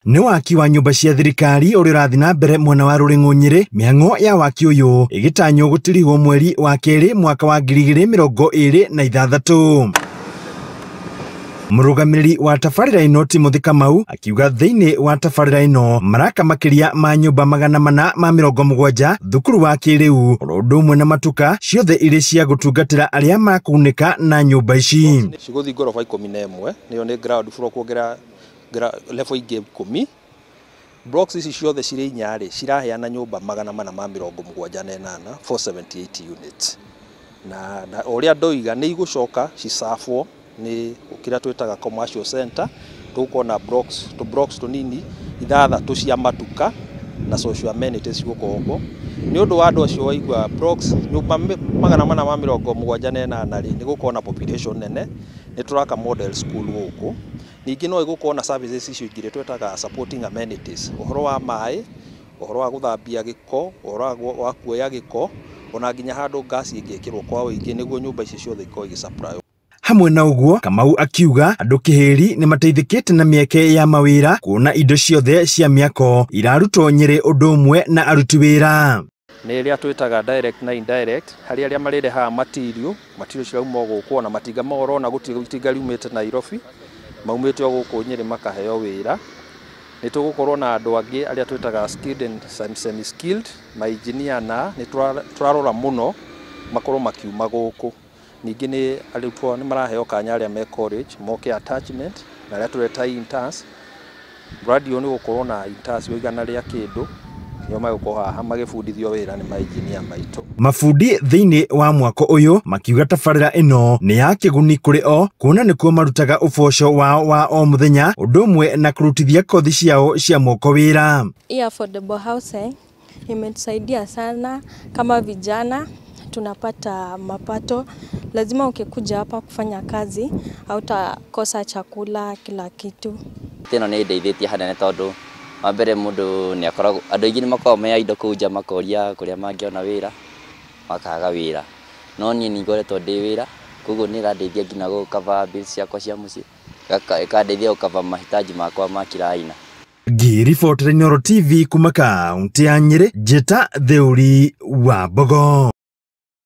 Nĩ waki wa nyũmba cia thirikari ũrĩa ũrathiĩ na mbere mwena wa Rũrĩng'ũ Nyĩrĩ. Mĩhang'o ya waki ũyũ ĩgĩtanywo gũtirihwo mweri wa kerĩ mwaka wa 2026. Mũrũgamĩrĩri wa tabarĩra ĩno Timothy Kamau akiuga thĩinĩ wa tabarĩra ĩno maraka makĩria ma nyũmba 470, thukuru wa kĩrĩu oro ũndũ ũmwe na matuka, ciothe irĩ cia gũtungatĩra arĩa makũgunĩka na nyũmba ici. Cigũthiĩ ngoroba 11, nĩyo nĩ ground floor kuongerera level ingĩ 10. Blocks ici ciothe cirĩ inya rĩ, ciraheana nyũmba 478, 478 units. Na ũrĩa ndoiga nĩ igũcoka cicabwo nĩ kĩrĩa twĩtaga commercial center. Tũgũkorwo na blocks, tũ blocks tũnini ithathatũ cia matuka na social amenities cigũkorwo kuo. Nĩ ũndũ wa andũ acio waigua blocks nyũmba 478 rĩ, nĩ gũkorwo na population nene, nĩ tũraka model school gũkũ. Ningĩ no ĩgũkorwo na services icio ingĩ twĩtaga supporting amenities, ũhoro wa maĩ, ũhoro wa gũthambia gĩko, ũhoro wa kuoya gĩko, ona nginya handũ ngasi ĩngĩkĩrwo kwa ũingĩ nĩguo nyũmba ici ciothe ikorwo igĩsupply. Hamwe na ũguo, Kamau akiuga andũ Kĩhĩri nĩ mateithĩkĩte na mĩeke ya mawĩra kuona indo ciothe cia mĩako irarutwo Nyĩrĩ ũndũ ũmwe na aruti wĩra. Nĩ ĩrĩa twĩtaga direct na indirect, harĩ arĩa marĩrehaga material cirauma o gũkũ, ona matinga mau ũrona gũtirĩ itinga riumĩte Nairobi, maumĩte o gũkũ Nyĩrĩ makaheo wĩra. Nĩ tũgũkorwo na andũ angĩ arĩa twĩtaga skilled and semi skilled, ma engineer, na nĩ tũrarora mũno makorwo makiuma gũkũ. Ningĩ nĩ arutwo nĩ maraheo kanya arĩa me college moke attachment na arĩa tũreta interns. Mradi ũyũ nĩ gũkorwo na interns wa 100 rĩa kĩndũ, nĩo magũkorwo haha magĩbundithio wĩra nĩ ma engineer maitũ. Mabundi thĩinĩ wa mwako ũyũ makiuga tabarĩra ĩno nĩ ya kĩguni kũrĩ o kuona nĩkuo marutaga ũboco wao wa o mũthenya ũndũ ũmwe na kũrutithia kothi ciao cia moko wĩra. Hii affordable housing imetusaidia sana kama vijana, tunapata mapato. Lazima ukikuja hapa kufanya kazi hautakosa chakula, kila kitu. Ĩno nĩ ĩndeithĩtie hanene tondũ wa mbere mũndũ nĩ akoragwo, andũ aingĩ nĩ makoragwo me indo kũu nja makoria kũrĩa mangĩona wĩra makaga wĩra, no niĩ nĩ ngoretwo ndĩ wĩra, koguo nĩ ĩrandeithia nginya gũ cover bills ciakwa cia mũciĩ, ĩkandeithia gũ cover mahitaji makwa ma kila aina. Ngĩribotera Inooro TV kuma kaunti ya Nyĩrĩ, Njĩta Theuri wa Mbogo.